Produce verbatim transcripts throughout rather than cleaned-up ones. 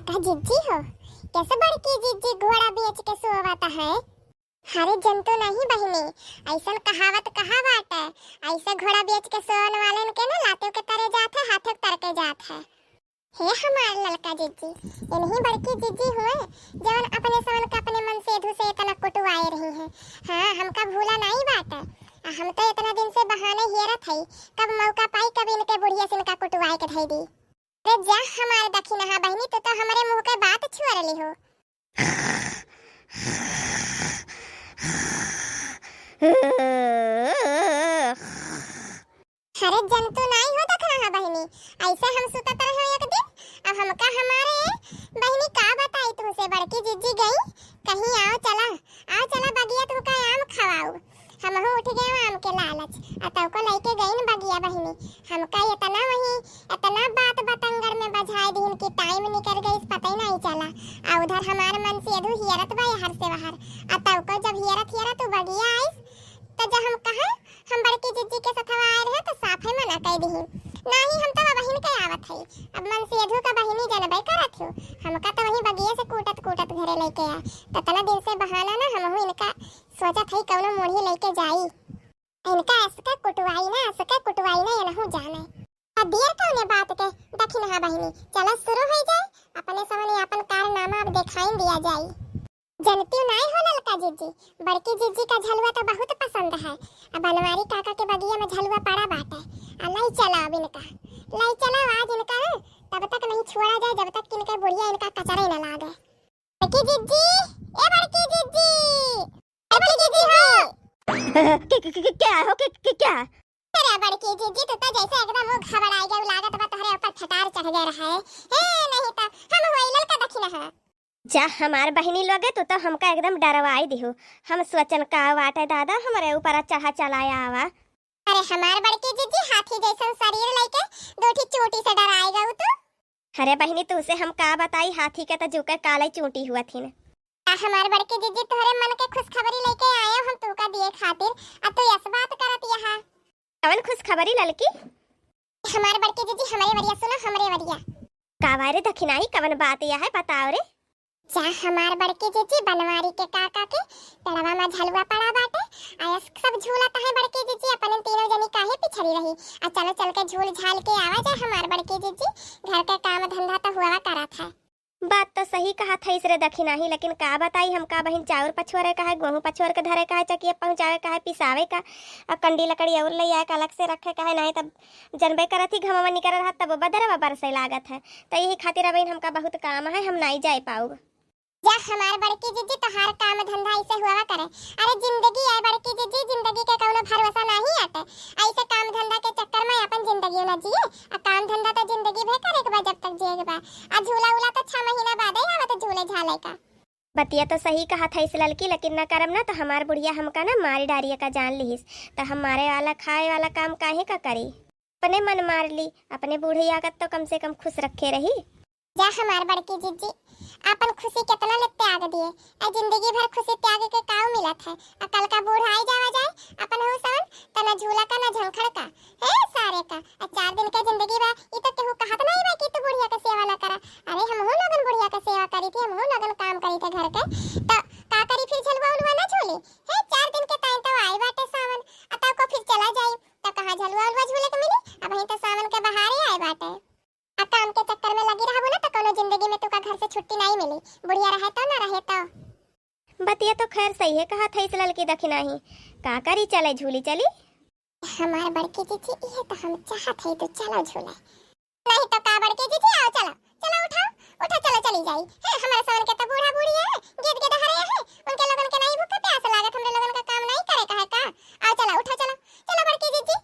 का जिज्जी हो, कैसे बड़की जिज्जी घोड़ा बेच के सोवत है? अरे जंतु नहीं बहिनी, ऐसन कहावत कहा बाटे, ऐसे घोड़ा बेच के सोवन वालन के ना लाते के तरे जात है, हाथे के तर के जात है। हे हमार ललका जिज्जी, इन्हीं बड़की जिज्जी हुए, जवन अपने सवन के अपने मनसेधू से इतना कुटवाए रही हैं। हाँ, हमका भूला नहीं बाटे। आ हम तो इतना दिन से बहाने हेरत हई, कब मौका पाई, कब इनके बुढ़िया से इनका कुटवाए के धई दी। अरे जा हमार दखिनहा बहिनी, तू तो हमरे मुंह के बात छुअर लिहो। अरे जंतु नाई हो दखिनहा बहिनी, ऐसे हम सुतत रहे एक दिन, अब हमका हमारे बहिनी का बताई तुमसे, बड़की जिज्जी गई कहीं, आओ चला, आओ चला बगिया तुमका आम खवाऊ। हमहू उठ गए आम के लालच, आ तौको लइके गईन बगिया बहिनी। हमका इतना वही, इतना बात बतंगड़ में बझाए दीन कि टाइम निकल गई, पता ही नहीं चला। आ उधर हमार मनसेधू हियरत बा हर से बाहर। आ तौको जब हियरत हियरत उ बगिया आइस, तो जब हम कहा हम बड़की जिज्जी के सथवा आए रहे तो साफे मना कई दीन। नाही हम तो बहिन के आवत हई। अब मनसेधू का बहिनी जनबे करत हो। हमका तो वही बगिया से कूटत कूटत घरे लइके आ। ततना दिन से बहाना ना हमहू इनका सोचत हई कौनो मोढ़ी लइके जाई। इनका असके कुटवाई ना, असके कुटवाई ना, एनहू जाने। अब देर कौने बात के, दखिनहा बहिनी, चलो शुरू हो जाए, अपने सामने अपन कारनामा अब दिखाई दिया जाई। जनतियो नाई हो ललका जिज्जी, बड़की जिज्जी का झलुआ तो बहुत पसंद है। अब बनवारी काका के बगिया में झलुआ पड़ा बाटे, आ लाई चला अब इनका, लाई चला आज इनका, तब तक नहीं छोड़ा जाए जब तक कि इनके बुढ़िया इनका कचरे न लागे। बड़की जिज्जी, ए बड़की जिज्जी, ए बड़की जिज्जी हो। के, के, के, के, क्या हो? के, के, क्या? अरे बड़की जिज्जी, तू तो जैसे एकदम मुंह घबराई गई, लागत बा तोहरे ऊपर फटार चढ़ गए रहे। हे, नहीं तो हम होइलन का दखिनहा। जा हमार बहिनी लोगे, तू तो हमका एकदम डरवाई दिहु। हम सोचन का वाटे दादा, हमरे ऊपर चढ़ा चलाया आवा। अरे हमार बड़की जिज्जी, हाथी जैसन शरीर लइके दो ठी चोटी से डराए गऊ तू। अरे बहिनी, तुहसे हम का बताई, हाथी के त जूके काले चूंटी हुआ थिन। आ हमार बड़की जिज्जी, तोहरे मन के खुशखबरी लेके आए हम तुहका दिए खातिर, आ तू यस बात करत यहाँ। कवन खुशखबरी ललकी? हमार बड़की जिज्जी, हमरे वरिया सुनो, हमरे वरिया। का वारे दखिनाही, कवन बात यह है, बताओ रे। जा हमार बड़की जिज्जी, बनवारी के काका के पेड़वा में झलुआ पड़ा बाटे, आ यस सब झूलत है बड़की जिज्जी, अपने तीनों जनी काहे पिछड़ी रही, आ चलो चल के झूल झाल के आवा जा हमार बड़की जिज्जी, घर के काम धंधा तो हुआ करत है। बात तो सही कहत हईस रे दखिनाही, लेकिन का बताई हम, का बहिन चाउर पछुआरे का है, गोहूँ पछुआर के धरे का है, चकिया पहुँचावे का है, पिसावे का, आ कंडी लकड़ी और ले आए का अलग से रखे का है, नहीं तब जनबे करत ही घमवा निकल रहा तब बदरवा बरसे लागत है। तो यही खातिर अब हमका बहुत काम है, हम नाई जाए पाउब। जा हमार बड़की जिज्जी, तोहार काम धंधा ऐसे हुआ करे। अरे जिंदगी है बड़की जिज्जी, जिंदगी के कौनो भरोसा नहीं आटे। ऐसे काम धंधा के चक्कर में अपन जिंदगी न जिए। आ काम धंधा तो जिंदगी भे करे के बा जब तक जिए के बा। आ झूला उला तो छह महीना बाद ही आवत झूले झाले का। बतिया तो सही कहत हईस ललकी, लेकिन न करब ना तो हमार बुढ़िया हमका ना मारी डारिया का जान लिहिस। तो हम मारे वाला खाए वाला काम काहे का करी? अपने मन मार ली, अपने बूढ़े आगत तो कम से कम खुश रखे रही। जा हमार बड़की जिज्जी, आपन खुशी केतना ले त्याग दिए, आ जिंदगी भर खुशी त्याग के काऊ मिलत है? आ कल का बूढ़ आई जावा जाए, अपन हो सवन, त न झूला का न झंखड़ का। हे सारे का, आ चार दिन के जिंदगी बा, ई तो केहू कहत नहीं बा कि तू बुढ़िया के सेवा ना करा। अरे हमहू लोगन बुढ़िया के सेवा करी थी, हमहू लोगन काम करी थे घर के, त का करी फिर झलुआ उलुआ ना झूली? हे चार दिन के ताई तो आई बाटे सावन, आ तब को फिर चला जाई, त कहाँ झलुआ उलुआ झूले के मिली? अब ही तो सावन के बहारे आए बाटे। आ काम के चक्कर में लगी रहबू ना, तो कोनो जिंदगी में तुका घर से छुट्टी नहीं मिली, बुढ़िया रहे तो ना रहे तो। बतिया तो खैर सही है, कहा थईस ललकी दखिनाही, का करी, चले झूली चली। हमार बड़की जिज्जी, इहे तो हम चाहत है, तो चलो झूले। नहीं तो का बड़की जिज्जी, आओ चलो, चलो उठाओ, उठो चलो चली जाई। हे, हमारे सवन के तो बूढ़ा बूढ़ी है, गेद गेद हरे है, उनके लोगन के नहीं भूख प्यास लागत, हमरे लोगन का काम नहीं करे का है का? आओ चलो, उठो चलो, चलो बड़की जिज्जी।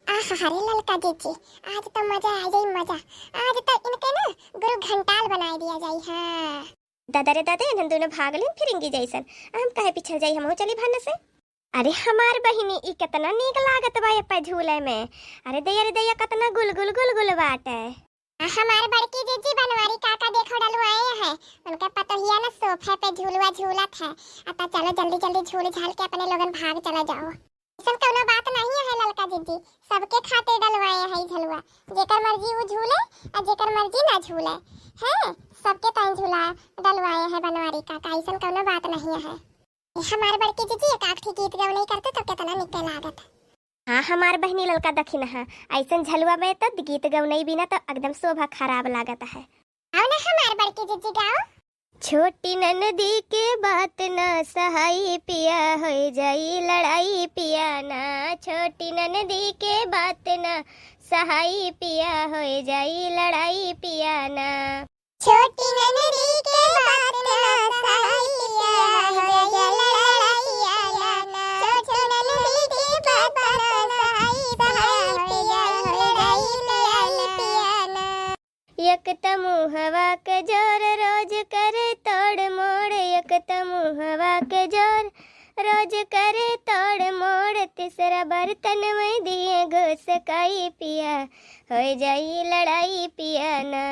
आहा, अरे ललका जिज्जी, आज तो मजा आ जाई, मजा। आज तो इनके ना गुरु घंटाल बनाए दिया जाई। हाँ। दादा रे दादा, इन्हन दोनों भाग लेन फिरिंगी जैसन। आ हम काहे पिछड़ जाई, हमहू चली भन्न से। अरे हमार बहिनी, ई केतना नीक लागत बा ए पे झूले में। अरे दैया रे दैया, केतना गुल गुल गुल गुल बाटे। आ हमार बड़की जिज्जी बनवारी काका देखो डलुआए है। उनके पतोहिया ना सोफे पे झूलुआ झूलत है। आ तो चलो जल्दी जल्दी झूल झाल के अपने लोगन भाग चला जाओ। अइसन कउनो बात नाहीं है ललका जिज्जी, सबके खातिर डलवाए हैं झलुआ। जेकर मर्जी उ झूले, अउर जेकर मर्जी ना झूले। हैं, सबके ताईं झूला डलवाए हैं बनवारी काका, अइसन कउनो बात नाहीं है। ए, हमार बड़की जिज्जी एक आध ठे गीत गवनई करते तो केतना निक लागत। हाँ, हमार बहिनी ललका दखिनहा, अइसन झलुआ में तो गीत गवनई बिना तो एकदम शोभा खराब लागत है। आओ ना हमार बड़की जिज्जी गाओ। छोटी ननदी के बात ना सहाई पिया, होइ जाई लड़ाई पिया ना। छोटी ननदी के बात ना सहाई पिया, होइ जाई लड़ाई पिया ना। छोटी ननदी के बात ना सहाई पिया, होइ जाई लड़ाई पिया ना। छोटी ननदी के बात ना सहाई पिया, होइ जाई लड़ाई पिया ना। एक त मुहवा के जोर रोज करे तोड़ मोड़, एक त मुहवा के जोर रोज करे तोड़ मोड़, तीसरा बर्तन में दिए घुसकाई पिया, होइ जाई लड़ाई पिया ना।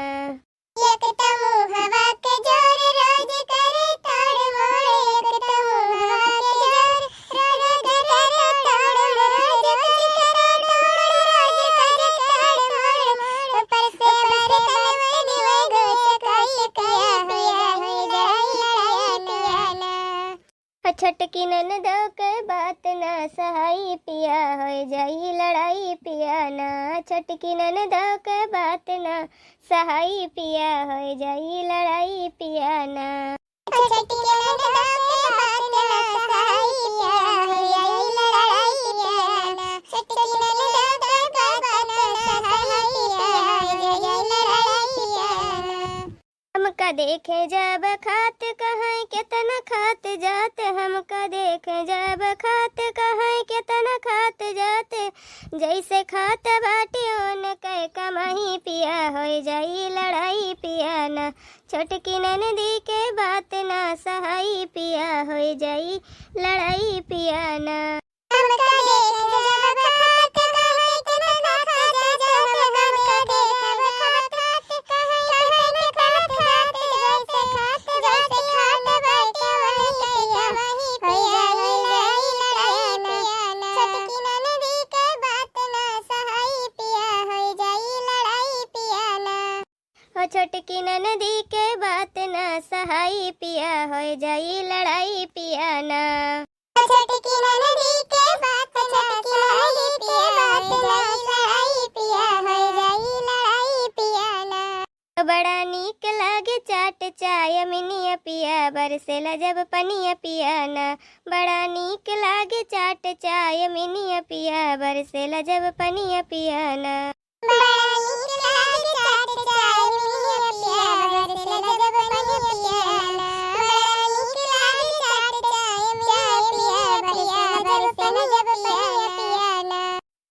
एक त मुहवा के जोर रोज करे तोड़ मोड़, एक त मुहवा के जोर रोज करे तोड़ मोड़, रोज करे तोड़ मोड़, रोज करे तोड़ मोड़, ऊपर से बर्तन में दिए घुसकाई पिया, होइ जाई लड़ाई पिया ना। ओ छोटकी ननदो के बात ना सहाई पिया, होइ जाई लड़ाई पिया ना। छोटकी ननदो के बात ना सहाई पिया, होइ जाई लड़ाई पिया ना। ओ छोटकी ननदो के बात ना सहाई पिया, होइ जाई लड़ाई पिया ना। छोटकी ननदो के बात ना सहाई पिया, होइ जाई लड़ाई पिया ना। हमका देखे जब खात कहाँ केतना खात जात, हमका देखे जब खात कहाँ केतना खात जात, जइसे खात बाटे ओनके कमाई पिया, होइ जाई लड़ाई पिया ना। छोटकी ननदी के बात ना सहाई पिया, होइ जाई लड़ाई पिया ना। हमका देखे जब खात कहाँ केतना खात जात, हमका देखे जब खात कहाँ केतना खात जात, जइसे खात, जइसे खात बाटे ओनके कमाई पिया, होइ जाई लड़ाई पिया ना। छोटकी ननदी के बात ना सहाई पिया, होइ जाई लड़ाई पिया ना। ओ छोटकी ननदी के बात ना सहाई पिया, होइ जाई लड़ाई पिया ना। ओ छोटकी ननदी के बात ना सहाई पिया, होइ जाई लड़ाई पिया, होइ जाई लड़ाई पिया ना। बड़ा नीक लागे चाट चाय मिनिया पिया, बरसेला जब पनिया पिया ना। बड़ा नीक लागे चाट चाय मिनिया पिया, बरसेला जब पनिया पिया ना। बड़ा नीक लागे चाट चाय मिनिया पिया, बरसेला जब पनिया पिया ना। बड़ा नीक लागे चाट चाय मिनिया पिया, बरसेला जब पनिया पिया ना।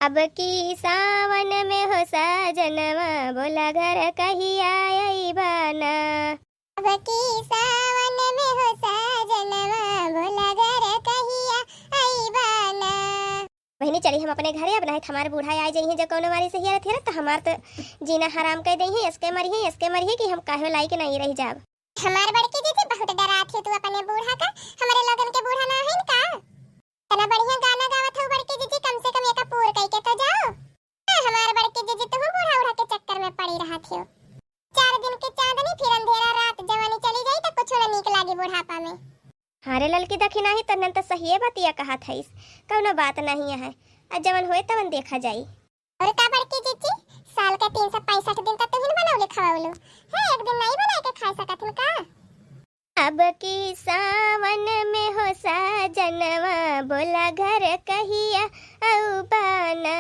अब की सावन में हो साजनवा, बोला घर कहिया अइबा ना। अब की सावन में हो साजनवा, बोला घर कहिया अइबा ना। बहिनी, चली हम अपने घरे, अब नाहीं त हमार बूढ़ा आइ जइहें, जब कउनो मारी सहिया रहत है ना, त हमार त जीना हराम कइ देइहें, असके मरिहें, असके मरिहें कि हम काहे लाइक नाहीं रहि जाब। हमार बड़की जिज्जी बहुत डरात हिउ तू अपने बूढ़ा का, हमरे लोगन के बूढ़ा ना हइन का? इतना बढ़िया गाना गावत हउ बड़की जिज्जी, कम से कम एका पूर कइ के तो जाओ। ए, हमार बड़की जिज्जी, तुहू बूढ़ा उढ़ा के चक्कर में पड़ी रहत हिउ। चार दिन के चांदनी फिर अंधेरा रात, जवानी चली जाई त कुछो न नीक लागी बुढ़ापा में। हाँ रे ललकी दखिनही, तन्नन त सहिए बतिया कहत हइस, कउनो बात नाहीं है, आ जवन होए तवन देखा जाई। अउर का बड़की जिज्जी, साल के तीन सौ पैंसठ दिन त तुहिन बनवले खवउलू, है एक दिन नाहीं बनाइ के खाइ सकत हिन का? अब की सावन में हो साजनवा, बोला घर कहिया अउबा ना।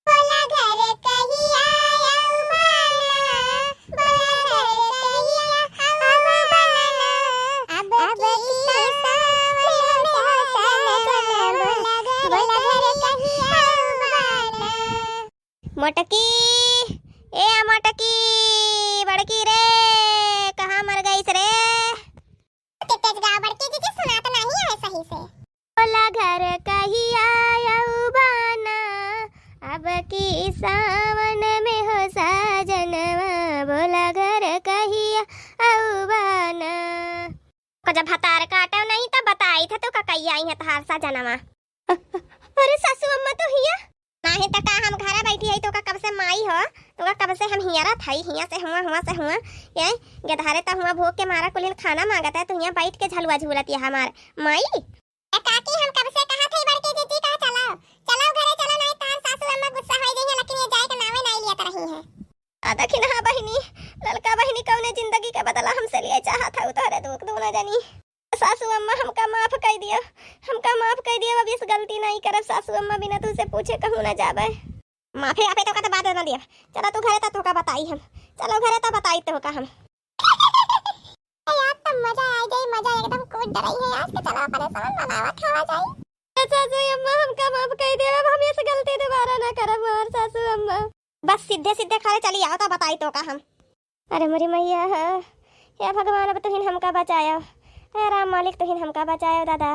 बोला घर कहिया अउबा ना, बोला घर कहिया अउबा ना। अब की सावन में हो साजनवा, बोला घर कहिया अउबा ना। मोटकी, ए मोटकी, बड़की रे, कहाँ मर गइस रे? तेज गाँव बड़की जिज्जी, सुनात नाहीं है सही से। बोला घर कहिया अउबा ना, अब की सावन में हो साजनवा, बोला घर कहिया अउबा ना। जब भतार काटो नाहीं त बताइत है तो का कहिया अइहें तोहार साजनवा। अरे सासू अम्मा, तू हिया? नाही त का, हम घरा बैठी है, तोका कब से माई हो, तोका कब से हम हियरत है, हिया से हुआ, हुआ से हुआ। ये गेदहरे त हुआ भूख के मारा कुलिन खाना मांगत है, तू हिया बैठ के झलुआ झूलत है हमार माई। ए काकी, हम कब से कहत है बड़के जीजी का चलो, चलो घरे चलो, नाही तार सासू अम्मा गुस्सा हो गई है, लेकिन ये जाए के नावे नाही लियत रही है। आ देखी ना बहिनी, ललका बहिनी कौने जिंदगी के बदला हमसे लिए चाहत है, तोहरे दुख दूना जानी। सासू अम्मा, हमका माफ कई दियो, हमका माफ कई दियो, अब इस गलती नहीं करब सासू अम्मा, बिना तुझसे पूछे कहूँ ना जाबे। माफे आपे तोका तो बाद में दियो, चलो तू घरे तो तोका बताई हम, चलो घरे तो बताई तोका हम। ए, आज तो मजा आ जाई, मजा एकदम कूद डराई है आज के, चलो अपने सामान बनावा खावा जाई। ए सासू अम्मा, हमका माफ कई दियो, अब हम इस गलती दोबारा ना करब हमार सासू अम्मा। बस सीधे सीधे घरे चली आओ तो बताई तोका हम। अरे मोरी मैया, हे भगवान, अब तुहिन हमका बचायो। हे राम मालिक, तुहिन हमका बचायो दादा।